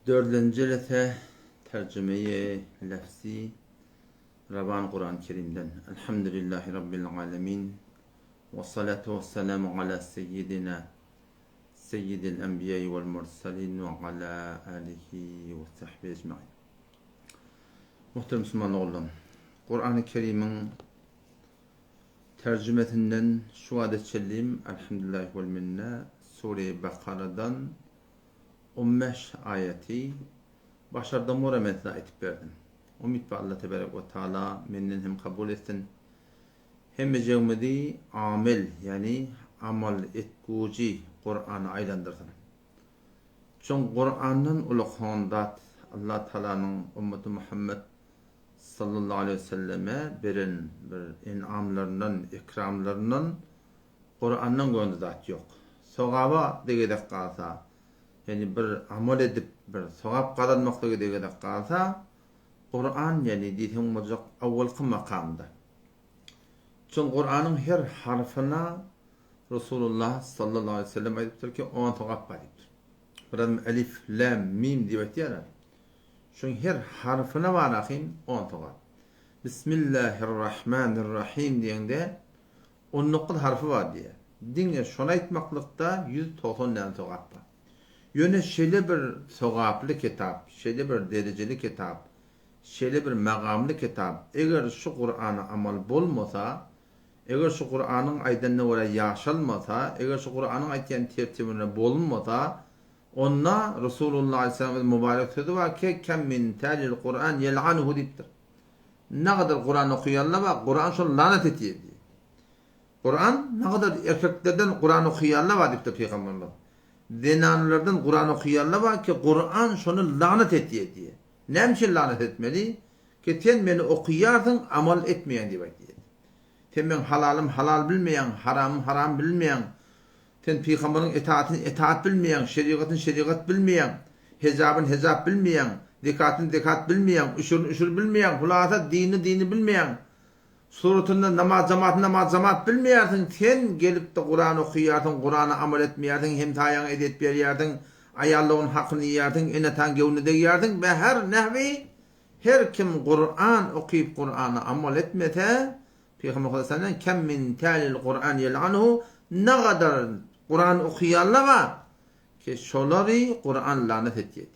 Dördünji jelese Terjümeýi lefzi Rawan Kuran Kerimden Elhamdülillahi Rabbil Alemin Ve salatu ve selamu ala seyyidina Seyyidil Enbiya'i vel Mursalin ve ala alihi ve sahbihi ecmain Muhterem Müslüman oğullarım, Kur'an-ı Kerim'in tercümesinden şu wada çenlim Elhamdülillahi vel minne Sure-i Bakara'dan 15 aýaty başardygym görä men size aýtyp berdim. Umyt bar Allah tebarek we taala menden hem kabul etsin. Hemmejegimizi amel ýagny amal etguji Kurana aýlandyrsyn. Çün Kurandan uly hondat Allah Taalanyň ummaty Muhammed sallallahu aleýhi we selleme beren bir enamlaryndan, ekramlaryndan Kurandan göni zat ýok. Sogaba degezek galsa, ýagny bir amal edip bir sogap gazanmaklyga degezek galsa, Kuran ýagny diýseň boljak awwalky makamda. Çün Kuranyň her harfyna Resulullah sallallahu aleýhi we sellem aýdypdyr ki, on sogap bar diýipdir. Bir adam elif, lam, mim diýip aýtýarlar. Şoň her harfyna bar ahym on sogap. Bismillahirrahmanirrahim diýeňde 19 harfy bar diýýär. Diňe şony aýtmaklykda 190 däne sogap bar. Ýöne şeýle bir sogaply kitap, şeýle bir derejeli kitap, şeýle bir magamly kitap, eger şu Kurana amal bolmasa, eger şu Kuranyň aýdanyna görä ýaşalmasa, eger şu Kuranyň aýtýan tertibine bolunmasa, onda Resulullah aleyhisselam öz mübarek sözi bar ki, Kem min talil Kur'an yel'anuhu diýipdir. Nagadar Kuran okaýanlar bar, Kuran şony lanat etýär diýýär. Kuran nagadar erkeklerden Kuran okaýanlar bar diýipdir pygamberimiz. Zenanlardan Kuran okaýanlar bar ki, Kuran şony lanat etýär diýýär. Näme üçin lanat etmeli? Ki sen meni okaýarsyň, amal etmeýäň diýip aýtýar. Sen meň halalym halal bilmeýäň, haramym haram bilmeýäň. Sen pygamberiň etaatyny etaat bilmeýäň, şerigatyny şerigat bilmeýäň, hejabyny hejap bilmeýäň, zekatyny zekat bilmeýäň, üşürini üşür bilmeýäň, hulasa dinini dini bilmeýäň. Suratynda namaz jamatyny namaz jamaat bilmeýärsiň, sen gelip-de Kuran okaýarsyň, Kurana amal etmeýärsiň, hemsaýaňa ezýet berýärsiň, aýal-dogan hakyny iýýärsiň, ene-ataň göwnüne degýärsiň, be her nehwi her kim Kuran okyp Kurana amal etmese, Pygamber sallallahu kem min talil Kuran yel'anhu nagadar Kuran okaýanlar bar ki şolary Kuran lanat etýär.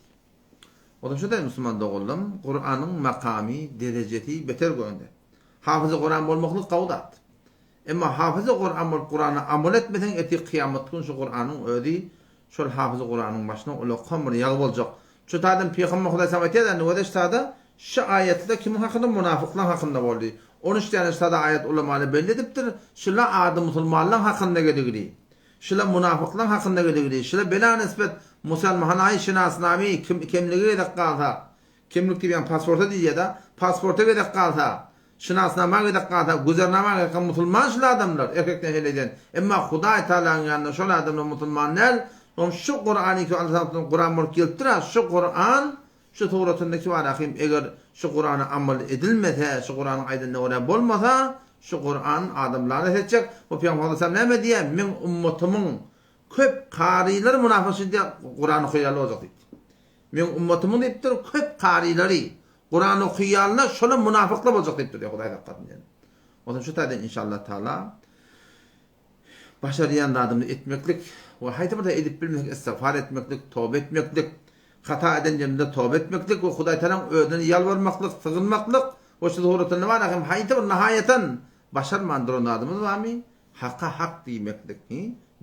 Olam şo musulman doganlarym Kuranyň makamy, derejesi beter göründe. Hafyzy Kuran bolmaklyk gowy zat. Emma hafyzy Kuran bolup Kurana amal etmeseň ertir kyýamat gün şu Kuranyň özi şol hafyzy Kuranyň başyna ulakan bir ýag boljak. Şu taýdan Pygamber Hudaý saňa aýtýar indi göreş sada şu aýatda kimiň hakynda munafyklaň hakynda boldy. 13 däne sada aýat ulamalar belli edipdir. Şula ady musulmanlaň hakynda geligili. Şula munafyklaň hakynda geligili. Şula bela nisbet musalmanaýy şinasnamy kim kemlige gezek galsa Kimlik diýip ýagny pasporta diýilýär-de, pasporta gezek galsa, şynasnama gezek galsa, güzernama gezek galsa musulman şul adamlar, erkekden heleýden. Emma Hudaý Tagalaň ýanynda şol adamlar musulman däl. Oň şu Kurany ki Allah tarapyndan Kuran bolup gelipdir-a, şu Kuran şu suratyndaky bar ahim eger şu Kurana amal edilmese, şu Kuranyň aýdanyna görä bolmasa, şu Kuran adam lanet etjek. Bu Pygamber sallallahu aleyhi ve sellem näme diýýär? Meň ummatymyň köp karylary munafyk şeýdýär, Kuran okaýarlar boljak diýipdir. Meň ummatymyň diýipdir, köp karylary, Kuran okaýanlar şolar munafyklar boljak diýipdir diýýär Hudaý saklasyn diýen. Onsoň şu taýdan inşallah taala başarýan zadymyzy etmeklik we haýsy bir zat edip bilmesek istigfar etmeklik, toba etmeklik, hata eden ýerimizde toba etmeklik we Hudaý taalaň özüne ýalbarmaklyk, sygynmaklyk we şu suratynda bar hem haýsy bir nahaýatan başarman duran zadymyz barmy? Haka hak diýmeklik,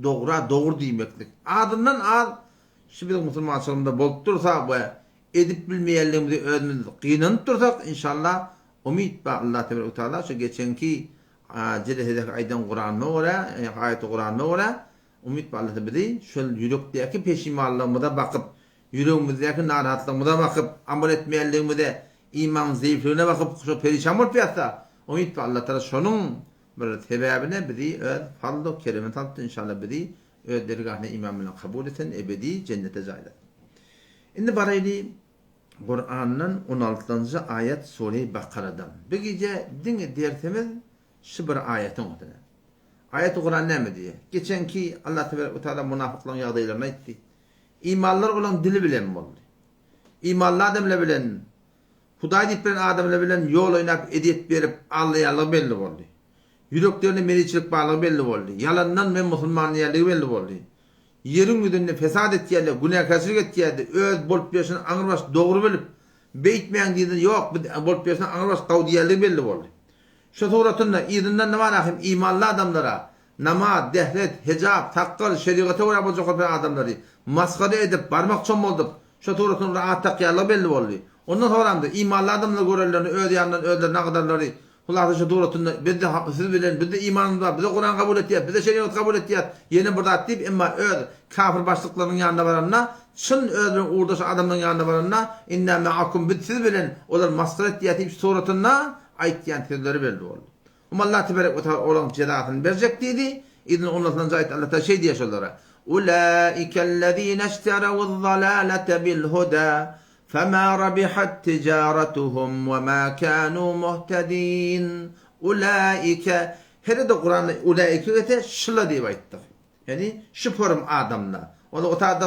dogra dogry diýmeklik. Azyndan az Şu biziň musulmançylygymyzda bolup dursa we edip bilmeýänligimizi özümiz gynanyp dursak, inşallah umyt bar Allah tebarek we taala şu geçenki jelesedäki aýdan Kuranyna görä, ýagny aýaty Kuranyna görä, umyt bar Allah bizi şol ýürekdäki peşimanlygymyza bakyp, ýüregimizdäki narahatlygymyza bakyp, amal etmeýänligimize, imanyň zeýifligine bakyp şo perişan bolup ýatsa, umyt bar Allah taala şonuň bir sebäbine bizi öz fazl-u keremine salypdyr inşallah bizi Öz dergahynda iman bilen kabul etsin, ebedi jennete jaýlasyn. Indi baraýly Kurandan on altynjy aýat Sure Bakaradan. Bu gije diňe dersimiz şu bir aýatyň üstüne. Aýaty Kuran näme diýýär? Geçenki Allah tebarek we taala munafyklaryň ýagdaýlaryny aýtdy. Imanlar olaň dili bilen boldy. Imanly adamlar bilen, Hudaý diýip bilen adamlar bilen ýol oýnap ezýet berip aldaýanlygy belli boldy. Ýüreklerinde meriçilik barlygy belli boldy. Ýalandan men musulman diýýänligi belli boldy. Ýeriň ýüzünde fesat etýärler, günäkärçilik etýärdi, öz bolup ýörşüni aňrybaş dogry bilip, beýtmäň diýdi, ýok, biz bolup ýörşüni aňrybaş gawy diýýänligi belli boldy. Şu suratynda yzyndan namaz hem imanly adamlara, namaz, dehret, hejap, sakgal, şerigata görä boljak bolup ýören adamlary masgara edip, barmak çommaldyp, şu suratynda at dakýanlygy belli boldy. Ondan soňramda imanly adamlar görenlerini öz ýanyndan özlerine agdarlary, Hulasa şu suratynda bizde siz bilen bizde imanymyz bar, bize Kuran kabul etýäs, bize şerigat kabul etýäs, ýene bir zat diýip, emma öz kafir başlyklarynyň ýanyna baranda, çyn öz bilen ugurdaş adamlaryň ýanyna baranda, inna ma'akum biz siz bilen, olar masgara etýäs diýip şu suratynda aýtýan sözleri belli boldy. Hum Allah teberek we taala olaryň jezasyny berjek diýdi. Yzyna onasynja aýtdy Allah taala şeý diýýär şolara, Ulaikellezine işterewuz-zalalete bil-huda Fema rabihat tijaratuhum we ma kanu muhtedin. Ulaike, Her-de Kuranda ulaike gelse şula diýip aýtdyk. Ýagny şu forum adamlar. Onda o taýda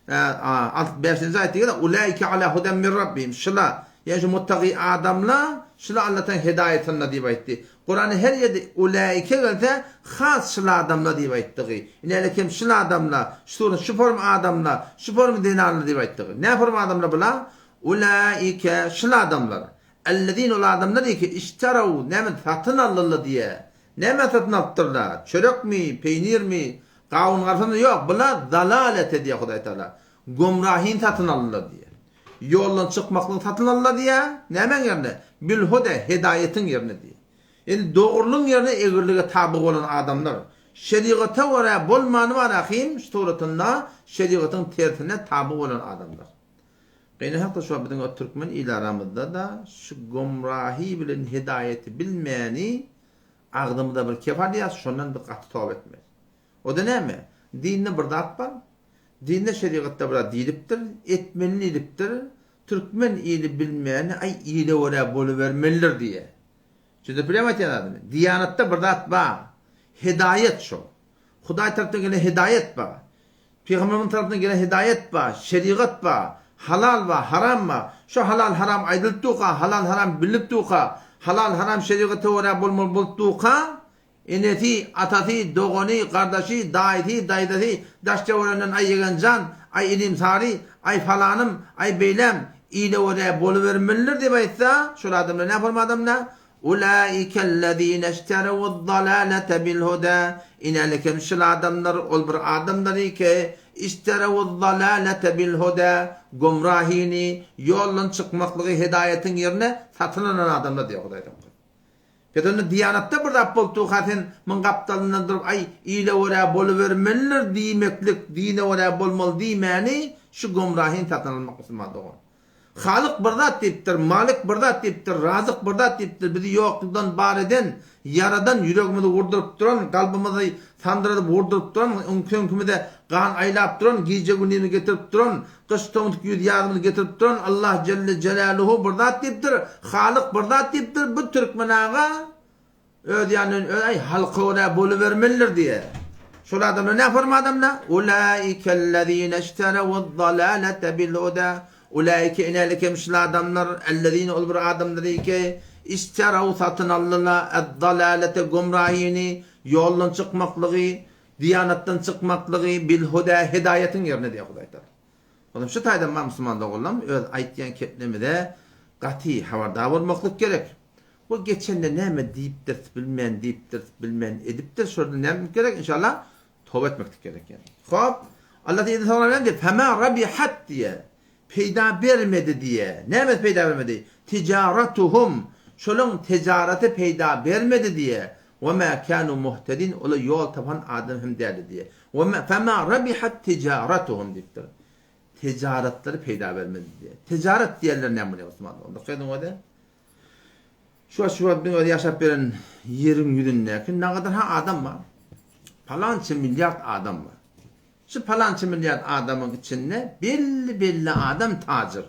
65-nji aýatda gelen ulaike ala hudan min rabbihim. Şula, ýagny şu muttaki adamlar, şula Allahdan hidaýatynda diýip aýtdy. Kuranda her ýerde ulaike gelse has şul adamlar diýip aýtdygy. Inäle kem şul adamlar, şu şu form adamlar, şu form zenanlar diýip aýtdygy. Nä form adamlar bular? Ulaike şul adamlar. Ellezine ol adamlar ki işteraw näme satyn aldylar diýe. Näme satyn alypdyrlar? Çörekmi, peýnirmi, gawun garpyzmy? Ýok, bular zalalete diýe Hudaý Taala. Gomrahyny satyn aldylar diýe. Ýoldan çykmaklygy satyn aldylar diýýär. Nämäň ýerine? Bil-huda, hedaýatyň ýerine diýýär. Indi dogrulygyň ýerine egrilige taby bolan adamlar. Şerigata görä bolmany bar ahym, şu suratynda şerigatyň tersine taby bolan adamlar. Gynansak-da şu wagt biziň o türkmen il aramyzda-da şu gomrahy bilen hedaýaty bilmäni agzymyza bir kep alýas, şondan biz gaty toba etmeli. O-da näme? Dinde bir zat bar. Dinde şerigatda bir zat diýlipdir, etmeli diýlipdir. Türkmen ili bilmäni aý ile görä bolubermelidir diýýär. Düşünip bilýäňmi aýtýan zadymy? Diýanatda bir zat bar. Hedaýat şo. Hudaý tarapdan gelen hedaýat bar. Pygamberimiziň tarapyndan gelen hedaýat bar, şerigat bar, halal bar, haram bar. Şo halal haram aýdylyp durka, halal haram bilnip durka, halal haram şerigata görä bolmaly bolup durka, Enesi, atasy, dogany, gardaşy, daýysy, daýzasy, daş-töwereginden aý ýegen jan, aý inim sary, aý falanym, aý beýläm, ile görä bolubermelidir diýip aýtsa, şol adamlar nähili adamlar? Ulaikellezine işterewuz-zalalete bil-huda, Inälikem şul adamlar ol bir adamlar ki, işterewuz-zalalete bil-huda, gomrahyny, ýoldan çykmaklygy hedaýatyň ýerine satyn alan adamlar diýýär Hudaý Tagala. Pes onda diýanatda bir zat bolup durka sen muň gapdalyndan durup aý ile görä bolubermelidir diýmeklik dine görä bolmaly diýmäni şu gomrahyny satyn almak musulman dogan. Halyk bir zat diýipdir, Malik bir zat diýipdir, Razyk bir zat diýipdir, bizi ýoklukdan bar eden, ýaradan, ýüregimizi urduryp duran, kalbymyzy sandyradyp urduryp duran, öňkümize gan aýlap duran, gije-gündizimizi getirip duran, Gyş tomus güýz ýazymyzy getirip duran Allah jelle jelaluhu bir zat diýipdir, Halyk bir zat diýipdir, bu türkmen aga öz ýanyndan öz aý halka görä bolubermelidir diýýär. Şol adamlar nä forma adamlar? Ulaikellezine işterewuz-zalalete bil-huda. Ulaike inälikem şul adamlar, ellezine ol bir adamlar ki, işterew satyn aldylar, ez-zalalete gumrahyny, ýoldan çykmaklygy, Diýanatdan çykmaklygy bil huda hedaýatyň ýerine diýýär Hudaý Tagala. Onam şu taýdan bar musulman doganlarym öz aýtýan keplemize gaty habardar bolmaklyk gerek. Bu geçende näme diýipdiris bilmän diýipdiris bilmän edipdiris şordan näme etmek gerek inşallah toba etmeklik gerek ýani. Hop Allah diýdi soňra näme diýdi fema rabihat diýýär. Peýda bermedi diýýär. Nämesi peýda bermedi? Tijaratuhum şolaň tejaraty peýda bermedi diýýär. Wa ma kanu muhtedin olar ýol tapan adam hem däldi diýýär. Wa ma fema rabihat tijaratuhum diýipdir. Tejaratlary peýda bermedi diýýär. Tejarat diýenler näme bolýar musulman doganlar? Dikkat ediň ode. Şu wagt şu wagt biziň öz ýaşap beren ýeriň ýüzündäki nagadar ha adam bar. Palança milliard adam bar. Şu palança milliard adamyň içinde belli-belli adam tajyr.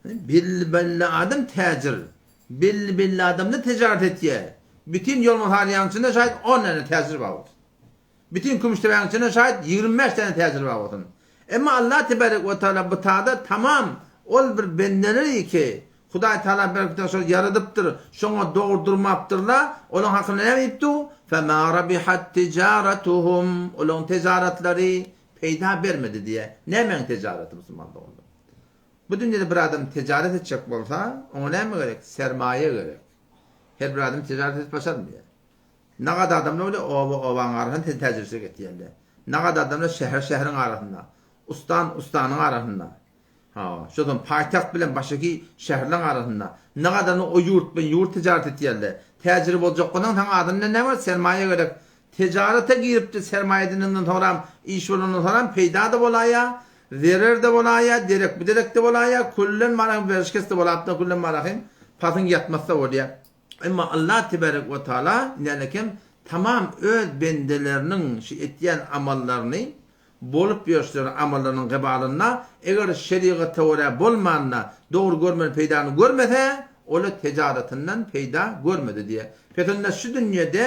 Belli-belli adam täjir. Belli-belli adam-da tijaret etýär. Bütin Ýolmasaryýanyň içinde şaýat on däne täjir bar bolsun. Bütin Kümüşdepäniň içinde şaýat 25 däne täjir bar bolsun. Emma Allah tebarek we taala bu tada tamam. Ol bir bendeleri ki, Hudaý Taala berkden şol ýaradypdyr, şoňa dogry durmapdyrlar, olaň hakynda näme diýipdi? Fema rabihat tijaratuhum, olaň tejaratlary peýda bermedi diýýär. Nämäň tejaraty musulman doganlar? Bu dünýede bir adam tejaret etjek bolsa, oňa näme gerek? Sermaýa gerek. Her bir adam tejaret edip başarmaýar. Nagad adamlar bolýar, oba obaň arasynda täjirçilik etýärler. Nagad adamlar şäher şäheriň arasynda, ustan ustanyň arasynda. Hawa, şondan paýtagt bilen başaky şäherleň arasynda nagadany o ýurt bilen ýurt tijaret etýärler. Täjir boljak bolsaň saňa azyndan näme gerek? Sermaýa gerek. Tijarete giripdi sermaýa edinenden soňram iş bolandan soňram peýda-da bolaýýar, zerer-de bolaýýar, derek-biderek-de bolaýýar, küllen marahym berişkes-de bolapdyr, küllen marahym pasyň ýatmasa bolýar. Emma Allah tebarek we taala nälekem tamam öz bendeleriniň şu etýän amallaryny Bolup ýörşleri amallarynyň gybalynda, eger şerigata görä bolmanda, dogry görmeli peýdany görmese, ol-a tejaratyndan peýda görmedi diýýär. Pes onda şu dünýede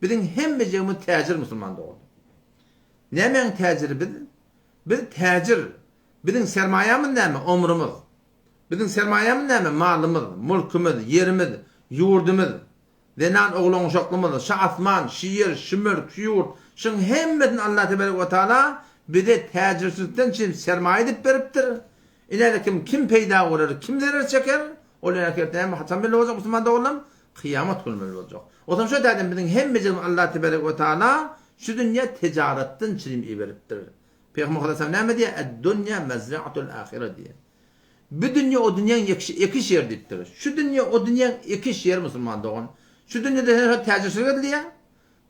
biziň hemmejigimiz täjir musulman doganlar. Nämäň täjiri biz? Biz täjir. Biziň sermaýamyz näme? Omrumyz. Biziň sermaýamyz näme? Malymyz, mulkymyz, ýerimiz, ýurdumyz. Zenan oglan-uşaklymyz, şu asman, şu ýer, şu mülk, şu ýurt, şuň hemmesini Allah tebarek we taala bize täjirçilikden çyn sermaýa edip beripdir. Ine kim kim peýda görer, kim zerer çeker, ol ine näme haçan belli boljak musulman doganlarym? Kyýamat güni belli boljak. Otam şo taýdan biziň hemmejigimiz Allah tebarek we taala şu dünýä tejaratdan çynym iberipdir. Pygamber sallallahu näme diýýär? Ed-dunýa mezra'atul ahire diýýär. Bu dünýe o dünýäň ekişi ekiş ýeri diýipdir. Şu dünýe o dünýäň ekiş ýeri musulman dogan. Şu dünýede her hal täjirçilik edilýär.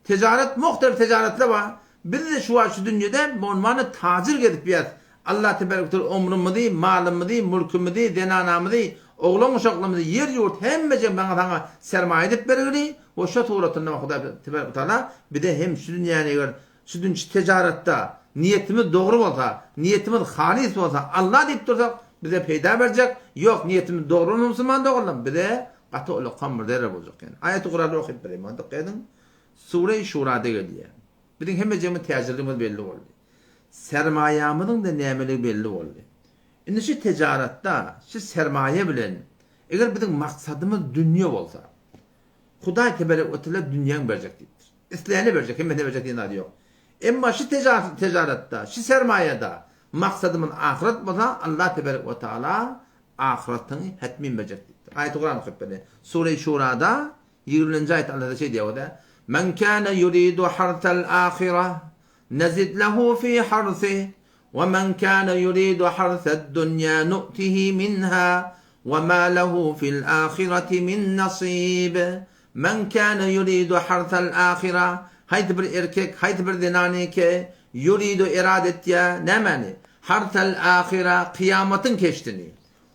Tejaret muhtelif tejaretler bar. Biz-de şu wagt şu dünýede bolmanda tajir gezip ýäs. Allah tebarek we teala omrumyzy, malymyzy, mülkümizi, zenanamyzy, oglan-uşaklarymyzy, ýer-ýurt hemmejigini maňa saňa sermaýa edip bergili we şo suratynda Hudaý tebarek we teala bize hem şu dünýäni eger Şu dünçi tejaratda niýetimiz dogry bolsa, niýetimiz halys bolsa, Alla diýip dursak, bize peýda berjek, ýok, niýetimiz dogry bolmasa musulman doganlarym, bize gaty ullakan bir zerer boljak ýani. Aýaty Kurany okyp bereýin, muňa dykgat ediň. Sure-i Şurada gelýär. Biziň hemmejigimiz täjirligimiz belli boldy. Sermaýamyzyň-da nämeligi belli boldy. Indi şu tejaratda, şu sermaýa bilen, eger biziň maksadymyz dünýe bolsa, Hudaý teberek we teala dünýäňi berjek diýipdir. Isleýäne berjek, hemmesine berjek diýen zady ýok. Emma şu tejaratda, şu sermaýada maksadymyz ahyret bolsa, Allah teberek we teala ahyratyňy hetmin berjek diýipdir. Aýaty Kuran okyp berýän. Sure-i Şurada 20-nji aýat Allah şeý diýýär, Men kana yuridu harsal ahira nezid lehu fi harsi we men kana yuridu harsad dunya nu'tihi minha we ma lehu fil ahireti min nasib. Men kâne ýuridu harsal âhira, haýsy bir erkek, haýsy bir zenanyky, ýuridu erada etýär, nämäni? Harsal âhira, kyýamatyň keşdini.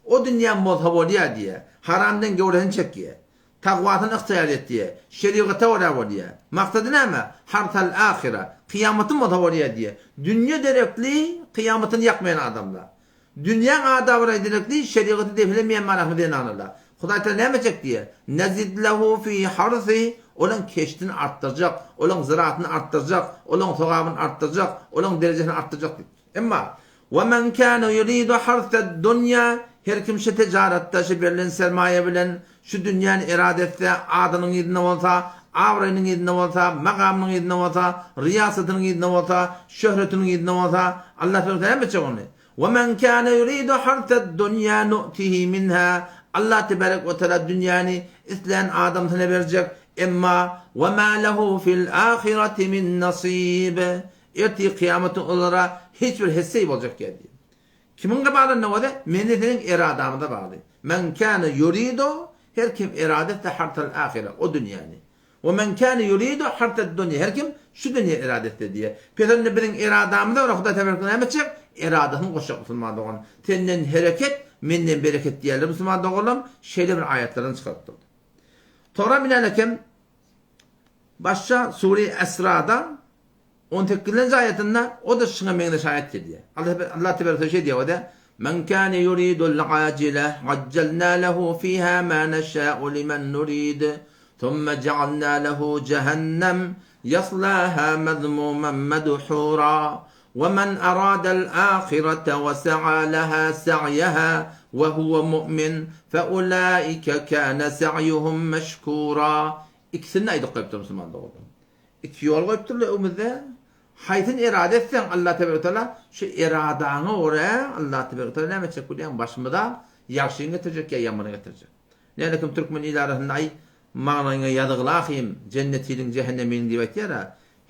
O dünýäm bolsa bolýar diýýär. Haramdan göwresini çekýär. Takwasyny ygtyýar etýär. Şerigata görä bolýar. Maksady näme? Harsal âhira, kyýamatym bolsa bolýar diýýär. Dünýe derekli kyýamatyny ýakmaýan adamlar. Dünýäň adabyna derekli şerigaty depelemeýän marahmy zenanalar. Hudaý Taala näme etjek diýýär? Nezid lehu fi harsi, olaň keşdini artdyrjak, olaň zyratyny artdyrjak, olaň sogabyny artdyrjak, olaň derejesini artdyrjak diýipdir. Emma, Ve men kâne yuridu harsed-dunýa, her kim şu tejaratda şu berlen sermaýa bilen şu dünýäni erada etse, adynyň yzynda bolsa, abraýynyň yzynda bolsa, magamynyň yzynda bolsa, ryýasatynyň yzynda bolsa, şöhretiniň yzynda bolsa, Allah Teala näme etjek ony? Ve men kâne yuridu harsed-dunýa nu'tihi minha, Allah tebarek we teala dünýäni islän adamsyna berjek, emma ve ma lehu fil ahireti min nasib, ertir kyýamatda olara hiç bir hisse boljak däl diýýär. Kimiň gybalynda bolsa, meni seniň eradamyza bagly. Men kâne yuridu, her kim erada etse harsal ahire, o dünýäni. We men kâne yuridu harsad dunýa, her kim şu dünýä erada etse diýýär. Pes onda biziň eradamyza görä Hudaý tebarek näme etjek? Eradasyny goşjak musulman dogan. Senden hereket, menden bereket diýýärler musulman doganlarym, şeýle bir aýatlardan çykaryp durdy. Tora binen eken başça sure Esrada On sekizinji aýatynda o-da şuňa meňzeş aýat gelýär. Allah tebarek we şeý diýýär o-da, Men kâne yuridul ajile ajjalna lehu fiha ma neşâ'u limen nurid, thumme jealna lehu jehennem yaslaha mezmumen medhura, we men aradal ahirete we sa'a leha sa'yaha. We huwe mu'min fe ulaike kâne sa'ýuhum meşkûrâ. Ikisini-de aýdyp goýupdyr musulman doganlar. Iki ýol goýupdyrlar öňümizde. Haýsyny erada etseň Allah tebarek teala şu eradaňa görä Allah tebarek teala näme etjek bilýäň başymyza ýagşyny getirjek ýa ýamany getirjek. Näle kim türkmen il arasynda aý magnaýyňa ýazygylahym jennetiliň jähennemiliň diýip aýtýara.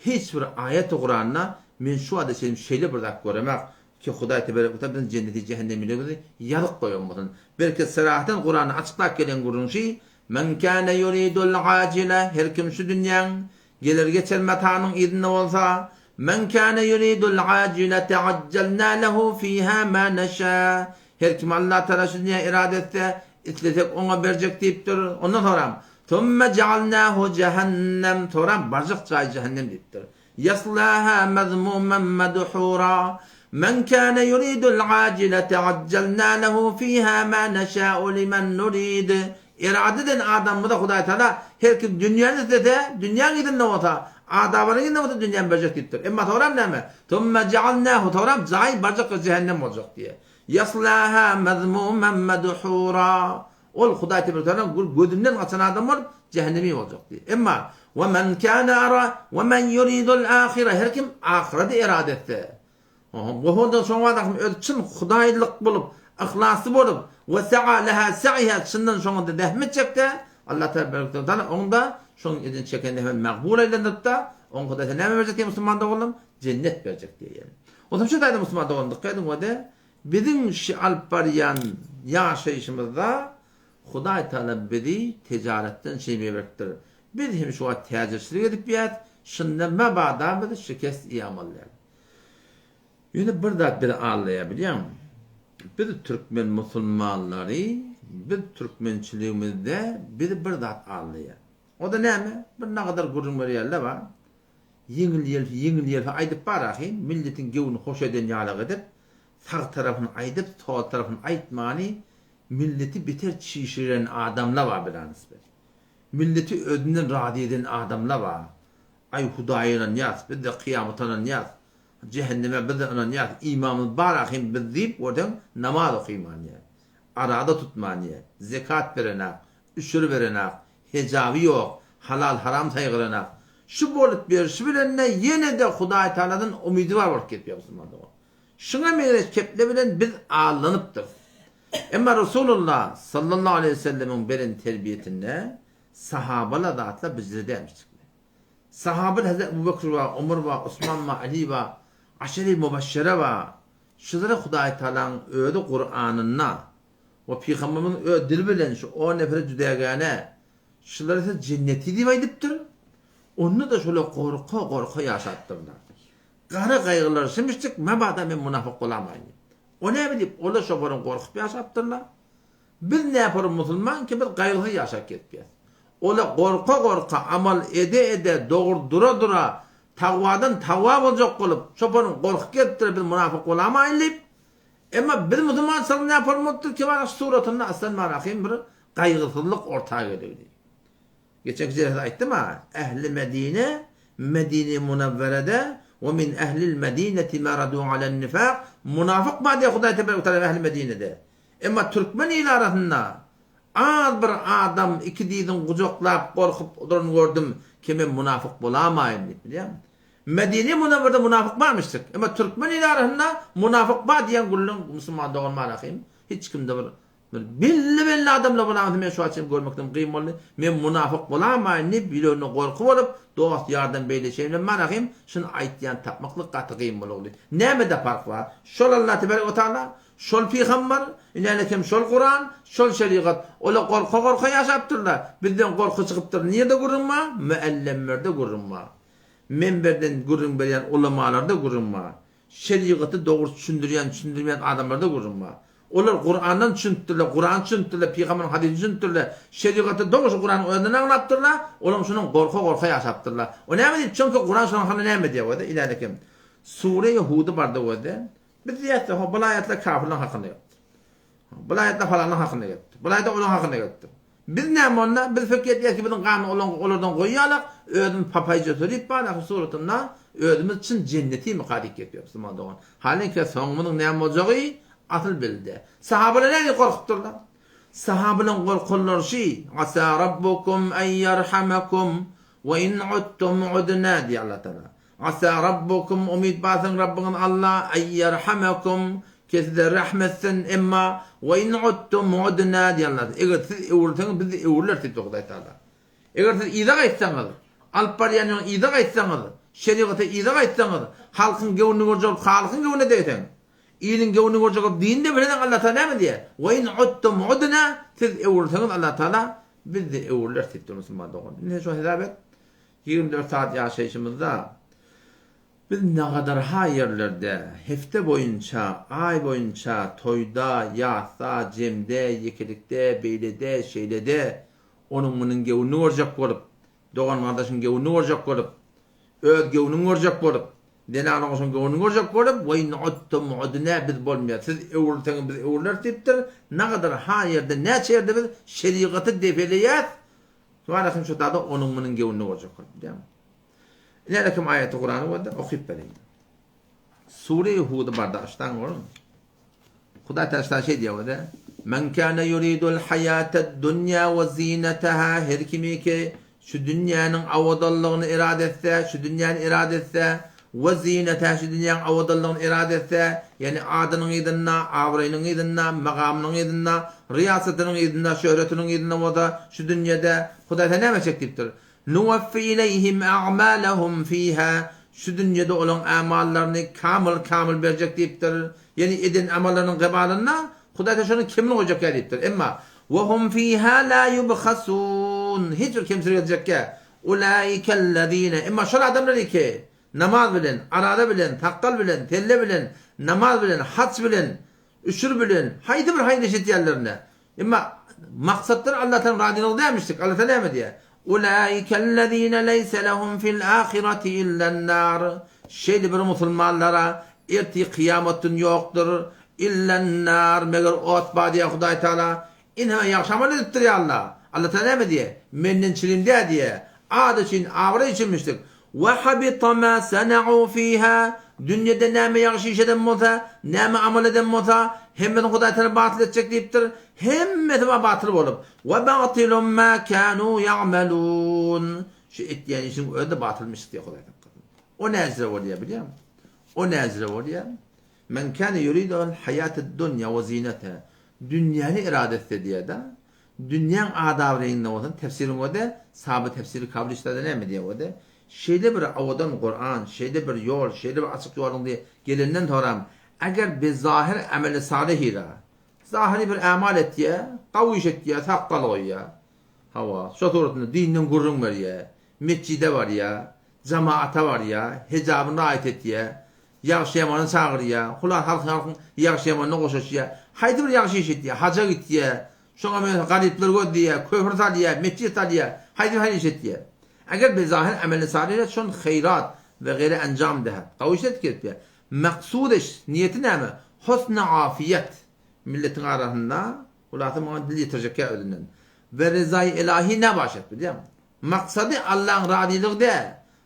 Hiç bir aýaty Kuranda men şu wagta çenli şeýle bir zat göremak ki Hudaý tebarek we teala biziň jenneti jähennemiligimizi ýazyp goýan bolsun. Belki serahaten Kuranda açyklap gelen gürrüň şi, Men kâne yuridul ajile her kim şu dünýäň geler geçer matanyň yzynda bolsa, Men kâne yuridul ajilete ajjelnâ lehu fîhâ mâ neşâ her kim Allah Tagala şu dünýä irade etse, islesek oňa berjek diýipdir. Ondan soňram, Summe jealnâhu jehennem soňram barjak jaýy jähennem diýipdir. Ýaslâhâ mezmûmen medhûrâ Men kâne yuridul ajilete ajjelnâ lehu fîhâ mâ neşâ'u limen nurid Erada eden adamymyza Hudaý Tagala her kim dünýäni islese, dünýäň yzynda bolsa, adabanyň yzynda bolsa dünýäni berjek diýipdir. Emma soňram näme? Summe jealnâhu soňram jaýy barjak jähennem boljak diýýär. Ýaslâhâ mezmûmen medhûrâ Ol Hudaý tebarek gül gözünden gaçan adam bolup, jähennemi boljak diýýär. Emma, Ve men kâne ara, ve men yuridul âhire, her kim ahyreti erada etse, oho, bu şoňa da özi çyn hudaýlyk bolup, yhlasly bolup, ve sa'a leha sa'yha, çyndan şoňa da zähmet çekse, Allah tebarek we teala oň da şoň eden çeken zähmetini magbul aýlandyryp-da, oň Hudaý sen näme berjek diýýär musulman doganlarym? Jennet berjek diýýär. Onsoň şu taýda musulman doganlarym dykgat ediň we de Biziň şi alyp barýan ýaşaýşymyzda Hudaý Tagala bizi tejaretden şeýme beripdir. Biz hem şu wagt täjirçilik edip ýäs, şunda mabada biz şikest iýamaly däl. Ýöne bir zat bizi aldaýar bilýäňmi? Biz türkmen musulmanlary biz türkmençiligimizde bizi bir zat aldaýar. O-da näme? Bir nagadar gürrüň berýärler bar. Ýeňil-ýelpi, ýeňil-ýelpi aýdyp bar ahyn, milletiň göwnüni hoş eden ýalak edip, sag tarapyny aýdyp, sol tarapyny aýtmany milleti beter çişiren adamla bar bilanisbet. Milleti özünden razy eden adamla bar. Aý Hudaýa ynanýas, biz-de kyýamata ynanýas, jähenneme biz-de ynanýas, imanymyz bar ahyn biz diýip görseň namaz okyman ýa, araza tutman ýa, zekat berenak, Üşür berenak, hejaby ýok, halal-haram saýgyranak. Şu bolup berşi bilen-de ýene-de Hudaýtagaladan umydy bar bolup gezýär musulman dogan. Şuňa meňzeş keple bilen biz aldanypdyrys. Emma Resulullah sallallahu aleýhi we sellemiň beren terbiýesinde sahabalar zatlar bizde dälmişdikler. Sahabalar Hazreti Ebu Bekr bar, Omar bar, Osman bar, Ali bar, Aşeri Mubaşşere bar. Şulara Hudaýtagalaň özi Kuranynda We Pygamberimiziň öz dili bilen şu on nefere jüdägäne, Şulary siz jenneti diýip aýdypdyr. Onda-da şolar gorka-gorka ýaşapdyrlar. Gara gaýgylar şimişjik, mabada men munafyk bolamaýyn diýip. O näme diýip, olar şofaryň gorkup ýaşapdyrlar. Biz näpor musulman ki biz gaýgysyz ýaşap gezipýäs. Olar gorka-gorka, amal ede-ede, dogry dura-dura, tagwadan tagwa boljak bolup, şofaryň gorkup gezipdirler biz munafyk bolamaýyn diýip. Emma biz musulmançylygyň näpol bolupdyr ki bana şu suratynda aslan marahym bir gaýgysyzlyk orta geldi. Geçenki jeresde aýtdym-a, Ähli Medine, Medine Munawwerede, we min ehlil Medineti meradu alen nifak, munafyk bar diýýär Hudaý tebarek we taala ähli Medinede. Emma türkmen ili arasynda az bir adam iki dyzyn gujaklap gorkup duran gördüm ki men munafyk bolamaýyn diýip bilýärmi? Medine Munawwerede munafyk barmyşdyk. Emma türkmen ili arasynda munafyk bar diýen gürrüň musulman dogan marahym hiç kimde bir bir belli belli adamlar bolamysa men şu wagt çenli görmekden gyn boldy. Men munafyk bolamaýyn diýip ýüreginde gorky bolup dost ýardan beýle şeýle marahym şuny aýtýan tapmaklyk gaty gyn bolugdy. Nämede park bar? Şol Allah tebarek we taala Şol pygambar, inälik hem şol Kuran, şol şerigat. Olar gorka-gorka ýaşapdyrlar. Bizden gorky çykypdyr. Nirde gürrüň bar? Müellemlerde gürrüň bar. Menberden gürrüň berýän ulamalarda gürrüň bar. Şerigaty dogry düşündirýän, düşündirmeýän adamlarda gürrüň bar. Olar Kurandan düşünipdirler, Kurany düşünipdirler, pygamberiň hadysyny düşünipdirler. Şerigaty dogry şu Kuranyň özünden aňlapdyrlar. Olam şundan gorka-gorka ýaşapdyrlar. O näme diýip, çünki Kuran şonuň hakynda näme diýýär özi? Inälik hem Sure-i Hudy barda özi. Biz diýýäs-de, ho, bul aýatlar kafirleň hakynda gelipdir. Bul aýatlar falanyň hakynda gelipdir. Bul aýatlar olaň hakynda gelipdir. Biz näme onda? Biz pikir edýäs ki, biziň gany olaň olardan goýýarlar, özümiz papaýja sürüp bar, ahyr suratynda özümiz çyn jennetimika diýip gepýär musulman dogan. Halyňka soňumyzyň näme boljagy? Asyl belli däl. Sahabalar nähili gorkupdyrlar? Sahabalaryň gorkanlary şi, Asa rabbukum en ýerhamekum we in udtum udna diýýär Allah Tagala. Asa rabbukum umyt barsyň Rabbyňyz Allah en ýerhamekum ki size rehm etsin, emma we in udtum udna diýýär Allah. Eger siz öwrülseňiz biz-de öwrüleris diýipdir Hudaý Tagala. Eger siz yza gaýtsaňyz, alyp barýan ýoluň yza gaýtsaňyz, şerigata yza gaýtsaňyz, halkyň göwnüni görjek bolup Halykyň göwnüne degseň, Iliň göwnüni görjek bolup dini-de bilseň Allah Tagala näme diýýär? Ve in udtum udna, siz öwrülseňiz Allah Tagala biz-de öwrüleris diýipdir musulman dogan. Indi sen şo hesap et. 24 sagat ýaşaýşymyzda biz nagadarha ýerlerde hepde boýunça, aý boýunça toýda, ýasda, jemde, ýekelikde, beýlede, şeýlede onuň-munuň göwnüni görjek bolup, dogan-gardaşyň göwnüni görjek bolup, öz göwnüňi görjek bolup, zenan-ogşuň göwnüni görjek bolup, Weý udtum udnä biz bolmaýar, siz öwrülseňiz biz öwrüleris diýipdir. Nagadar ha ýerde, näçe ýerde biz şerigaty depeleýäs, Walakin şu zada onuň-munuň göwnüni görjek bolup, bilýäňmi? Ine kim aýaty Kurany boldy, okyp bereýin. Sure-i Hudy barda açsaň görüň. Hudaý Tagala şeý diýýär wada, Men kana yuridul haýatad dunýa we zinataha her kimiki şu dünýäniň awadanlygyny irade etse, şu dünýäni irade etse, we zinataha şu dünýäniň awadanlygyny irade etse, ýagny adynyň yzynda, abraýynyň yzynda, magamynyň yzynda, ryýasatynyň yzynda, şöhretiniň yzynda bolsa şu dünýede Hudaý sen näme etjek diýipdir? Nuwaffi ileýhim a'malahum fiha, şu dünýede olaň amallaryny kamyl-kamyl berjek diýipdir. Ýagny eden amallarynyň gybalynda Hudaý Tagala şonuň kemini goýjak ýa diýipdir. Emma, Wa hum fiha la ýubhasun, hiç bir kemçilik ediljek ýa. Ulaikellezine, emma şol adamlar ki, namaz bilen, araza bilen, sakgal bilen, selle bilen, namaz bilen, haç bilen, üşür bilen, haýsy bir haýyr iş etýänlerinde, Emma maksatlary Allahdan razylygy dälmişdik. Allah Taala näme diýýär? Ulaikellezine leýse lehum fil ahireti illen-nar. Şeýle bir musulmanlara ertir kyýamat gün ýokdur. Illen-nar, meger ot bar diýýär Hudaý Taala. Ine ýagşy amal edipdir ýa Allah. Allah Taala näme diýýär? Menden çirim däl diýýär. Ad üçin, abraý üçinmişdik. Wa habita ma sana'u fiha, dünýede näme ýagşy iş eden bolsa, näme amal eden bolsa, hemmesini Hudaý Tagala batyl etjek diýipdir. Hemmesi bar batyl bolup. Wa batylun ma kanu ýa'malun. Şu etýän işiň özi-de batylmyş diýýär Hudaý saklasyn. O näjre bolýar bilýäňmi? O näjre bolýar? Men kana yuridul haýatad dunýa we zinataha. Dünýäni irade etse diýýär-de. Dünýäň adaby-reňinde bolsun, tefsiriň özi, saby tefsiri kabul işlerde näme diýýär özi? Şeýle bir owadan Kuran, şeýle bir ýol, şeýle bir açyk ýoluň diýip gelenden soram, eger bezahyr ameli salyhyra, zahyry bir amal etýär, gawy iş etýär, sakgal goýýar, hawa, şo suratynda dinden gürrüň berýär, metjide barýar, jamaata barýar, hijabyny raýat etýär, Ýagşy-ýamana çagyrýar, hulasy halky halkyň ýagşy-ýamanyna goşaşýar. Haýsy bir ýagşy iş etýär, haja gitýär, şoňa meňzeş garyplary gözleýär, köpri salýar, metjit salýar, haýsy bir haýyr iş etýär. Eger bezahyr ameli salyh etse, şony haýrat we gaýra enjam dehet. Gawy iş edip gelipýär. Maksudyş, niýeti näme? Husny afiýet. Milletiň arasynda, hulasy muňa dil ýetirjekkä özünden. We rezaýy elahi näbaşat, bilýäňmi? Maksady Allaň razylygy däl.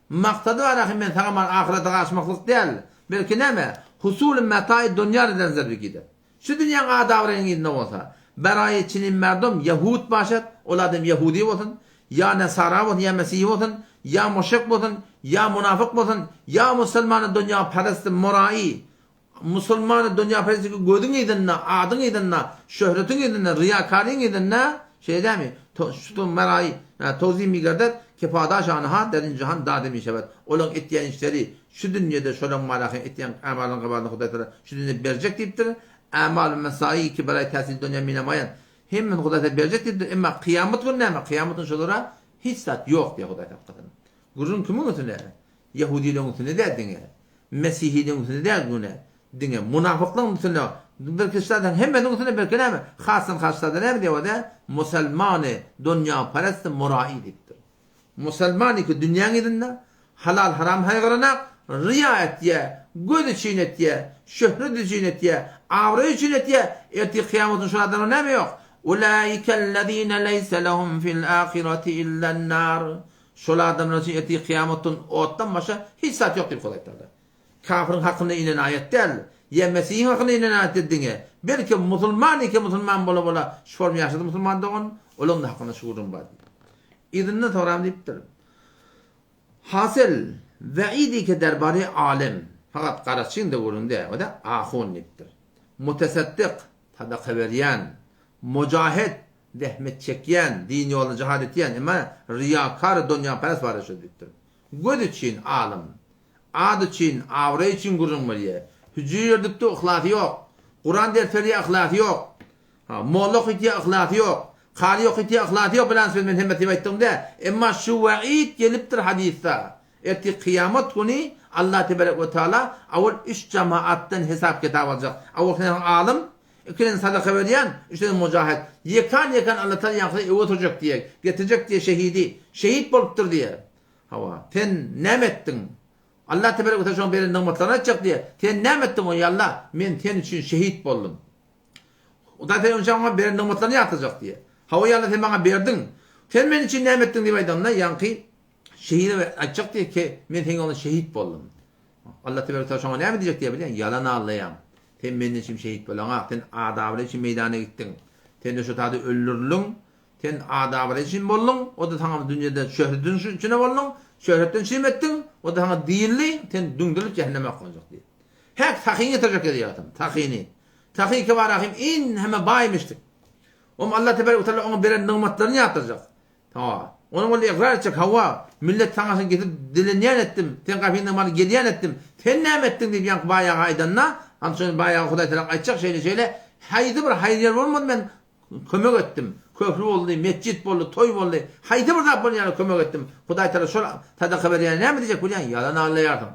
Maksady bar ahy men saňa mal ahyrete gaçmaklyk däl, belki näme, husuly metaýy dunýa reden zerbikidir. Şu dünýäň adabraýynyň yzynda bolsa, beraýy çinin merdum ýehud başat, ol adam ýehudy bolsun, ýa nesara bolsun, ýa mesihi bolsun, ýa muşrik bolsun, ýa munafyk bolsun, ýa musulmany dunýa peresti muraýy, Musulmany dünýäperestlik gözüň yzynda, adyň yzynda, şöhretiň yzynda, ryýakaryň yzynda, şeýle dälmi? Şu meraý towzi migerdet, ki padaş anha der in jahan dade mişewed. Olaň etýän işleri şu dünýede şolaň malahyň etýän amalynyň gabaryny Hudaý Tagala şu dünýede berjek diýipdir. Amal mesai ki beraý täsil dünýä minemaýan. Hemmesini Hudaý Tagala berjek diýipdir. Emma kyýamat güni näme? Kyýamat güni şolara hiç zat ýok diýýär Hudaý Tagala. Gürrüň kimiň üstüne? Ýehudileň üstüne däl diňe. Mesihiligiň üstüne däl günä, diňe munafyklaryň üstüne, belki şadan hemmesiniň üstüne belki näme, hasdan hasada näme diýip ode, musulmany dunýaperest murai diýipdir. Musulmany ki dünýäň yzynda, halal haram haýgyranak, ryýa etýä, göz üçin etýä, şöhret üçin etýä, abraý üçin etýä, ertir kyýamat gün şol adamlar näme ýok? Ulaikellezine leýse lehum fil ahireti illen-nar. Şol adamlar üçin ertir kyýamatdan otdan başga hiç zat ýok diýip Hudaý Tagala. Kafiriň hakynda inen aýat däl. Ýa Mesihiň hakyna inen aýat diýdi diňe. Belki musulman eke musulman bola bola şu form ýaşady musulman dogan, olaň-da hakynda şu gürrüň bar diýdi. Yzyndan soram diýipdir. Hasyl, we'idi ke derbary alem, fakat garaçyň-da gürrüň däl, o-da ahun diýipdir. Mutesaddyk, sadaka berýän, mujahid, zähmet çekýän, din ýolunda jihad etýän, emma ryýakar, donýaperest bar şo diýipdir. Göz üçin alym, ad üçin, abraý üçin gürrüň berýär. Hüjre ýördüpdi, yhlasy ýok. Kuran ders berýär, yhlasy ýok. Ha, molla okytýar, yhlasy ýok. Kary okytýar, yhlasy ýok, bilen söz men hemmesi diýip aýtdym dä. Emma şu we'id gelipdir hadysda. Ertir kyýamat güni Allah tebarek we taala awal üç jamaatdan hesap-kitap aljak. Awal sen alym, ikinji sadaka berýän, üçünji mujahid. Ýekan-ýekan Allah taala ýaňky öe oturjak diýer, getirjek diýer şehidi. Şehit bolupdyr diýer. Hawa, sen näme etdiň? Allah tebarek we taala şoň beren nygmatlaryny aýtjak diýer. Sen näme etdiň, oý Allah, men sen üçin şehit boldum. Hudaý sen üçin oňa beren nygmatlaryny ýatlatjak diýýär. Hawa ýa-da sen maňa berdiň. Sen meniň üçin näme etdiň diýip aýdanda, ýaňky şehide aýtjak diýýär ki, men seň ýoluňda şehit boldum. Allah tebarek taala şoňa näme diýjek diýýär bilýäň? Ýalan aldaýaň. Sen menden üçin şehit bolaňak. Sen adabyly üçin meýdana gitdiň. Sen-de şu taýda öldürildiň. Sen adabyly üçin bolduň. O-da saňa dünýede şöhret üçin bolduň. Şöhretden üçin etdiň. O-da saňa diýildi. Sen düňderilip jähenneme oklanjak diýýär. Häk sahyny getirjek diýýär. Sahyny. Sahy Kebarahym in heme baýmyşdyk. Om Allah tebarek we taala oňa beren nygmatlaryny ýatlatjak. Hawa. Onuň ol ykrar etjek, hawa, millet saňa şuny getirip dilenýän etdim, seň gapyňdan maly gelýän etdim, sen näme etdiň diýip ýaňky baý aga aýdanda, hany şony baý aga Hudaý tarap aýtjak şeýle şeýle, haýsy bir haýyr ýer bolmady men kömek etdim, köpri boldy, metjit boldy, toý boldy, haýsy bir zat bolýany kömek etdim. Hudaý tarap şol sadaka berýäne näme diýjek bilýäň, ýalan aldaýarsyň.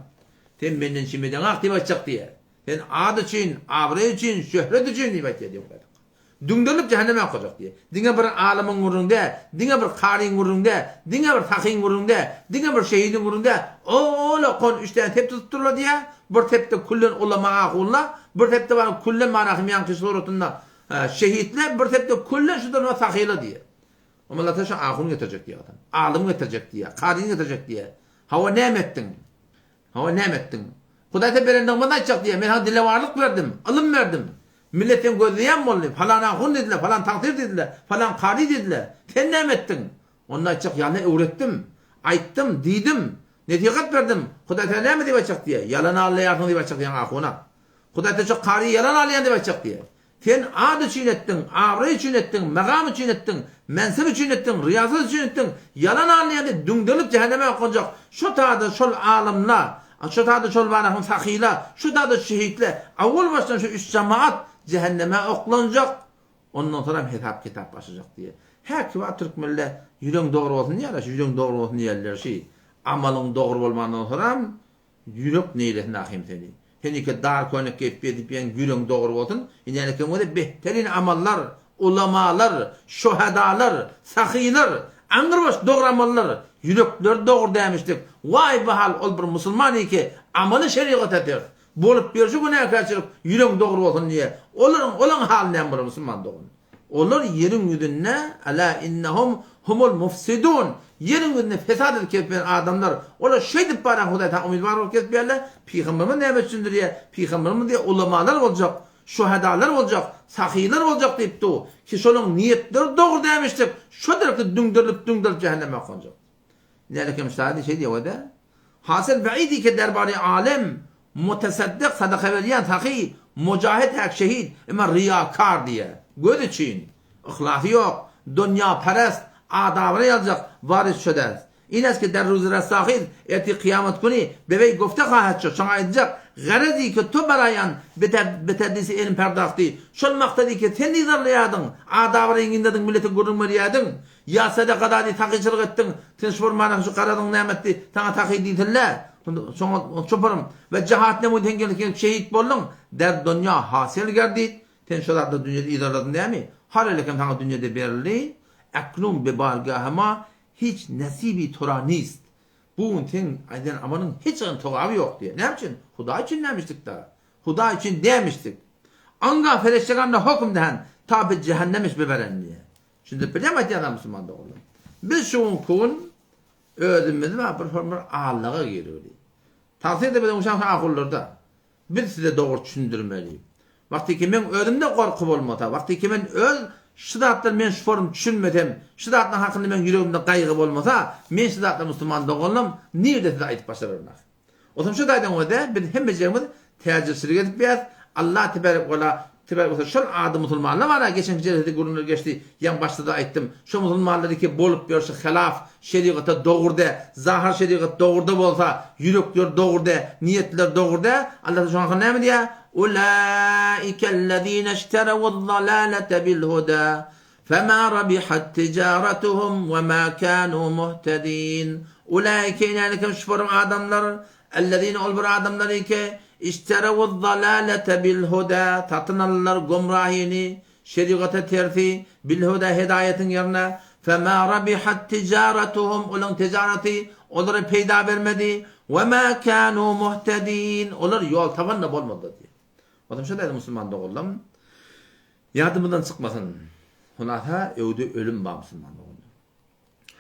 Sen menden çim edeňak diýip aýtjak diýýär. Sen ad üçin, abraý üçin, şöhret üçin diýip aýtýar diýip Hudaý. Düňderilip jähenneme okajak diýýär. Diňe bir alymyň gürrüňi däl, diňe bir karyň gürrüňi däl, diňe bir sahyň gürrüňi däl, diňe bir şehidiň gürrüňi däl, ol okan üç däne sep tutup durlar diýýär. Bir sepde küllen ulama ahunlar, bir sepde bar küllen marahym ýaňky suratynda şehitler, bir sepde küllen şu durma sahylar diýýär. Omalla şu ahun getirjek diýýär adam. Alym getirjek diýýär, karyny getirjek diýýär. Hawa näme etdiň? Hawa, näme etdiň? Hudaý sen beren nygmatyny aýtjak diýýär. Men saňa dilewarlyk berdim, ylym berdim. Millet seni gözleýän boldy. Falan ahun diýdiler, falan tagsyr diýdiler, falan kary diýdiler. Sen näme etdiň? Onda aýtjak, ýaly öwretdim, aýtdym, diýdim, nesihat berdim. Hudaý sen näme diýip aýtjak diýýär. Ýalan aldaýarsyň diýip aýtjak diýýär ahuna. Hudaý sen şo karyýa ýalan alýan diýip aýtjak diýýär. Sen ad üçin etdiň, abraý üçin etdiň, magam üçin etdiň, mensep üçin etdiň, ryýasat üçin etdiň, ýalan alýan diýip düňderilip jähenneme okanjak şo tada şol alymla, şo tada şol barahym sahyla, şo tada şehitle, awwal başdan şu üç jamaat jähenneme oklanjak, ondan soňam hesap kitap başlajak diýýär. Hä kiba türkmenler ýüregiň dogry bolsun diýýärler, şu ýüregiň dogry bolsun diýýärler şi amalyň dogry bolmandan soňam Ýürek neýlesin ahym seni. Senike dar köýnek geýip gezip ýören ýüregiň dogry bolsun. Inänekeň özi behterin amallar, ulamalar, şöhedalar, sahylar, aňrybaş dogry amallar, ýürekleri dogry dämişdik. Waý bu hal ol bir musulman eke amaly şerigata ters. Bolup ýörşi günäkärçilik ýüregiň dogry bolsun diýe. Olaryň olaň haly näme bolar musulman dogan. Olar ýeriň ýüzünde, Alâ innehum humul mufsidun, ýeriň ýüzünde fesat edip gezip ýören adamlar. Olar şeýdip barýan Hudaý taala umydwar bolup gezip ýörler. Pygamberimiz näme düşündirýär? Pygamberimiz diýýär, ulamalar boljak, şuhadalar boljak, sahylar boljak diýip dur. Ki şolaryň niýetleri dogry dämişdik, şo derek düňderilip, düňderilip jähenneme okanjak. Nälekem Sadi şeý diýýär-de. Hasyl beidi ki derbary alem, mutesaddyk, sadaka berýän, sahy, mujahid häk şehit, emma ryýakar diýýär. Göz üçin, yhlasy ýok, dunýaperest, adabyna ýaljak, waris şödäs. Ines ki der ruzy ressahiz, ertir kyýamat güni, bebeý gofte hahet şo, şoňa aýdyljak, Garezi ki to baraýan betedlisi elm perdahty, şol maksady ki sen yzarlaýardyň, adabyna ýygnadyň millete gürrüň berýärdiň, Ýa sadaka zady sahyçylyk etdiň, sen şu bir manaň şu garazyň näme etdi, saňa sahy diýsinle, şoňa çuparym, we jahat nemud sen gelip gelip şehit bolduň, der dunýa hasyl gerdit, sen şo zatlary dünýede yzarladyň dämi, har elekem saňa dünýede berildi, eknun be bargahy ma hiç nesibi tora nist, bu gün seň eden amalyň hiç hili sogaby ýok diýýär. Näme üçin? Hudaý üçin nämişdik-da. Hudaý üçin dämişdik. Anga fereşteganda höküm dähen, ta bi jähennemiş beberen diýýär. Düşündirip bilýärmi aýdýan zadym musulman doganlar? Biz şu günki gün özümizi bir bir bir aldaga giribeli. Tagsyr-da biziň uşak ahullarda. Biz size dogry düşündirmeli. Wagtyky meň özümde gorky bolmasa, wagtyky men öz şu zatlar men şu form düşünmesem, şu zatlaryň hakynda meň ýüregimde gaýgy bolmasa, men şu zatlary musulman doganlarym nirde size aýdyp başararyn ahy. Otam şu taýdan görä biz hemmejegimiz täjirçilik edip ýäs, Allah tebarek we tebarek we şol ady musulmanlar bar-a geçenki jelsede gürrüňler geçdi, ýaňy başda-da aýtdym, şo musulmanlar iki bolup ýörşi helaf şerigata dogry dä, zahyr şerigat dogruda bolsa, ýürekler dogry dä, niýetler dogry dä, Allah şoň hakynda näme diýýär? Ulaikellezine-şterewuz-zalalete bil-huda, fema rabihat tijaratuhum we ma kanu muhtedin. Ulaike inänikem şuparyň adamlar, ellezine ol bir adamlar ike, işterewuz-zalalete bil-huda, satyn aldylar gumrahyny, şerigata tersi, bil-huda hedaýatyň ýerine, fema rabihat tijaratuhum, olaň tijaraty olara peýda bermedi, we ma kanu muhtedin, olar ýol taban-da bolmadylar diýýär. Onsoň şo däli musulman doganlarym, ýadymyzdan çykmasyn, hulasa öwde ölüm bar musulman doganlar.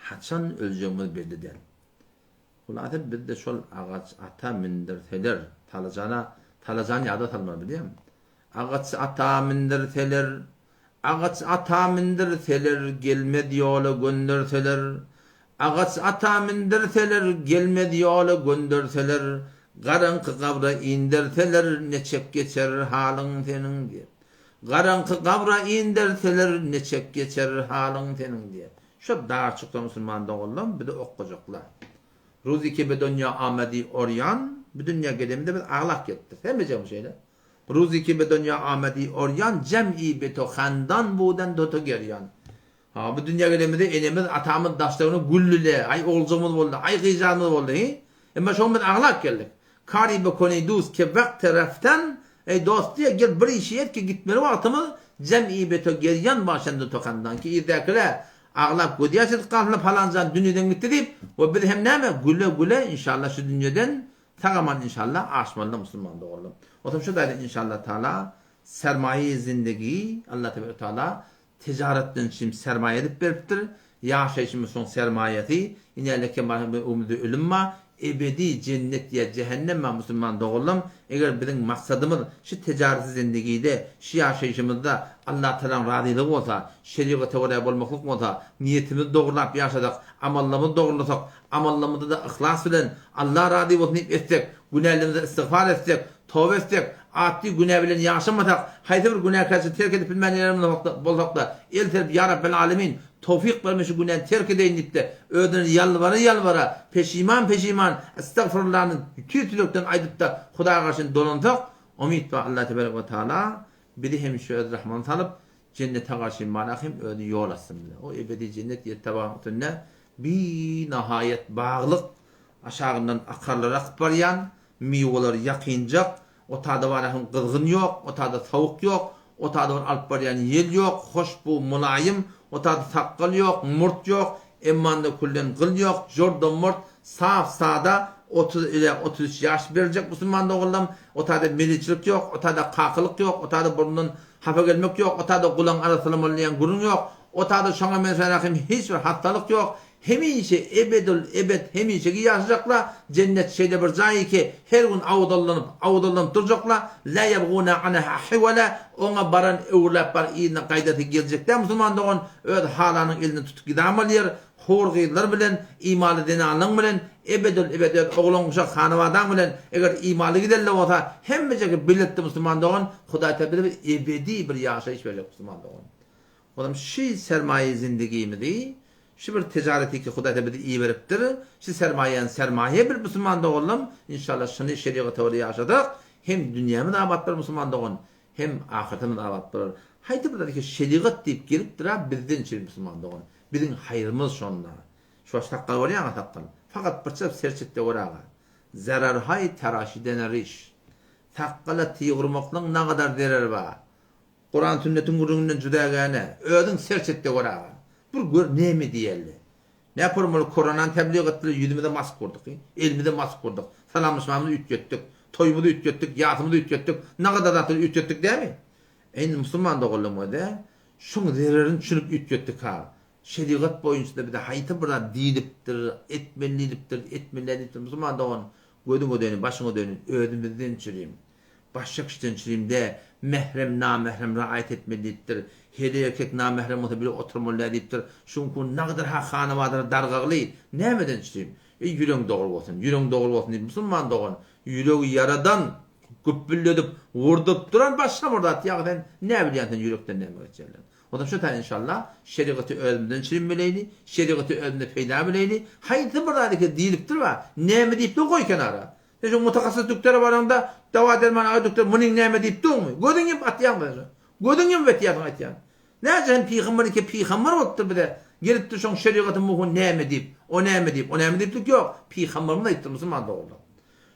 Haçan öljegimiz belli däl. Hulasa bizde şol agaç ata mindirseler, Talajana, Talajany ýada salmaly bilýäňmi? Agaç ata mindirseler, Agaç ata mindirseler, gelmez ýola gönderseler, Agaç ata mindirseler, gelmez ýola gönderseler, Garaňky gabra inderseler, neçek geçer halyň seniň diýip. Garaňky gabra inderseler, neçek geçer halyň seniň diýip. Şo darçykda musulman doganlarym bizi okgajaklar. Ruzy ke be donýa amedi orýan, bu dünýä gelemizde biz aglap gelipdiris. Hemmejegimiz şeýle. Ruzy ki be donýa amedi orýan jem'i beto handan buden doto gerýan. Ha, bu dünýä gelemizde enemiz, atamyz daşlaryna güldüle, aý oguljygymyz boldy, aý gyzjagymyz boldy, hi? Emma şoň biz aglap geldik. Kari be koni dust ke wagte reften, eý dost diýe, gel bir işi et ki gitmeli wagtymyz jem'i beto gerýan başen doto handan ki irdekiler aglap gözýaş edip galsynlar palanjan dünýeden gitdi diýip we biz hem näme güle güle inşallah şu dünýeden Sag-aman inşallah aşmalyda musulman doganlar. Otam şu daýda inşallah taala sermaýe zindegi Allah tebarek taala tijaret bilen şim sermaýe edip beripdir. Ýaşaýşymyz şoň sermaýasy. Ine leke öňümizde ölüm bar. Ebedi jennet ýa jähennem bar musulman doganlarym. Eger biziň maksadymyz şu tijareti zindigide, şu ýaşaýşymyzda Allah taalaň razylygy bolsa, şerigata görä bolmaklyk bolsa, niýetimizi dogrulap ýaşasak, amallarymyzy dogrulasak, Amallarymyzda-da yhlas bilen Alla razy bolsun diýip etsek, günälerimize istigfar etsek, toba etsek, atly günä bilen ýaşamasak, haýsy bir günäkärçiligi terk edip bilmän ýerimiz bolsak-da, el serip Ýa Rabbel Alemin, towfyk ber men şu günäni terk edeýin diýip-de, özüne ýalbara-ýalbara, peşiman-peşiman, Estagfirullany tüýs ýürekden aýdyp-da Hudaýa garşy dolansak, umyt bar Alla tebarek we taala bizi hemişe öz rahmyna salyp, Jennete garşy mana hem özi ýol açsyn bize. O ebedi jennet ýer tabagyň üstünde binahaýat baglyk, aşagyndan akarlar akyp barýan, miweler ýakynjak, o tada bara hem gyzgyn ýok, o tada sowuk ýok, o tada bir alyp barýan ýel ýok, hoşbu, mylaýym, o tada sakgal ýok, murt ýok, emmanda külden gyl ýok, jordan-mort, sap-sada, 30 ile 33 ýaş berjek musulman doganlarym, o tada meliçilik ýok, o tada kakylyk ýok, o tada burnundan Hapa gelmek ýok, otada gulaň arassalamaly diýen gürrüň ýok, otada şoňa meňzeş hem hiç bir hassalyk ýok, hemişe ebedül ebed hemişeki ýaşajaklar, jennet şeýle bir jaý ki, her gün awdallanyp, awdallanyp durjaklar, lä ýebguna anha hiwala, oňa baran öwrüläp bar yzyna gaýdasy geljek däl musulman dogan öz halanyň elinden tutup gidamaly ýer, Hur gyzlar bilen, imanly zenanlaň bilen, ebedül-ebed öz oglan-uşak hanabadaň bilen eger imanly gidelde bolsa, hemmejeki birlikde musulman dogan, Hudaý Taala bize bir ebedi bir ýaşaýyş berjek musulman dogan. Olam şi sermaýe zindigimizi, şi bir tijareti ki Hudaý Taala bizi iberipdir, şi sermaýany sermaýe bilip musulman doganlam, inşallah şuny şerigata görä ýaşasak, hem dünýämiz abat bolar musulman dogan, hem ahyretimiz abat bolar. Haýsy bir zat ki şerigat diýip gelipdir-a bizden çyn musulman dogan. Biziň haýrymyz şonda. Şu wagt sakgal görýäňä sakgal. Fakat bir çyp serçetde gör aga. Zerarhaý teraşidene riş. Sakgala tyg urmaklygyň nagadar zereri bar. Kuran sünnetiň gürrüňinden jüdägäne. Özüň serçetde gör aga. Bir gör neme diýeli. Ne formaly koronany tebliğ etdiler ýüzümize mask urdyk. Elimize mask urdyk. Salamlaşmamyzy üýtgetdik. Toýumyzy üýtgetdik, ýasymyzy üýtgetdik. Nagadar zatlary üýtgetdik dämi? Indi musulman doganlarym öde Şoň zererini düşünip üýtgetdik-ha. Şerigat boýunça-da bize haýsy bir zat diýlipdir, etmeli diýlipdir, etmeli däl diýlipdir. Musulman dogan, gözüňe döneýin, başyňa döneýin, özümizden çürim. Başga kişiden çirimde mährem namährem raýat etmeli diýipdir. Heleý erkek namährem bolsa bile oturmaly däl diýipdir. Şuňku nagdyr ha hanabadara dargagly nämeden çirim? Eý ýüregiň dogry bolsun, ýüregiň dogry bolsun diýip musulman dogan ýüregi ýaradan güpbülledip wurduryp duran başga bir zat ýa sen näbilýän sen ýürekden näme geçýänligini. Onsoň şu taýdan inşallah şerigaty özümizden çirim bileýli, şerigaty özümizde peýda bileýli. Haýsy bir zat eke diýlipdir bar, näme diýipdir goý kenara. Sen şu mutahassys dükdere baraňda dawa-derman aý dükder munyň näme diýip durmy? Gözüň ýumup atýaň sen şo. Gözüň ýumup etýärsiň aýtýan. Näçe hem pygamber eke pygamber bolupdyr bize. Gelipdir şoň şerigaty muhy näme diýip, o näme diýip, o näme diýiplik ýok. Pygamberimiz aýtdyr musulman doganlar.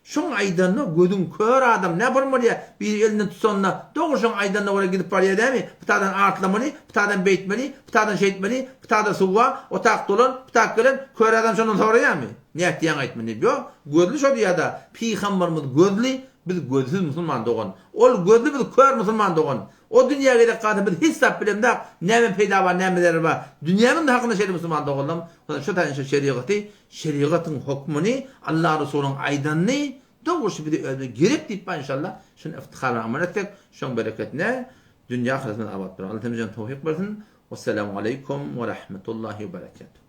Şoň aýdanyna gözüň kör adam nä bolmalyýa biri elinden tutanda dogry şoň aýdanyna görä gidip barýa dämi pitadan atlamaly pitadan beýtmeli pitadan şeýtmeli pitada suw bar otak dolan pitak gelen kör adam şondan soraýamy nätýäň aýt muny diýip ýok gözli şo diýýada pygambarymyz gözli biz gözsüz musulman dogan ol gözli biz kör musulman dogan o dünýä gerek galsa biz hiç zat bilemzak näme peýda bar näme zerer bar dünýämiň hakynda şeýle musulman doganlarym şo taýdan şo şerigaty Şerigatyň hokmuny Allah Resulyň aýdanyny dogrusy bize özüne gerek diýip bar inşallah şuny iftihar bilen amal etsek şoň bereketine dünýe ahyretimiz abat bolar. Allah hemmämize towfyk bersin. Wesselamu aleýkum we rahmetullahi we berekatuh.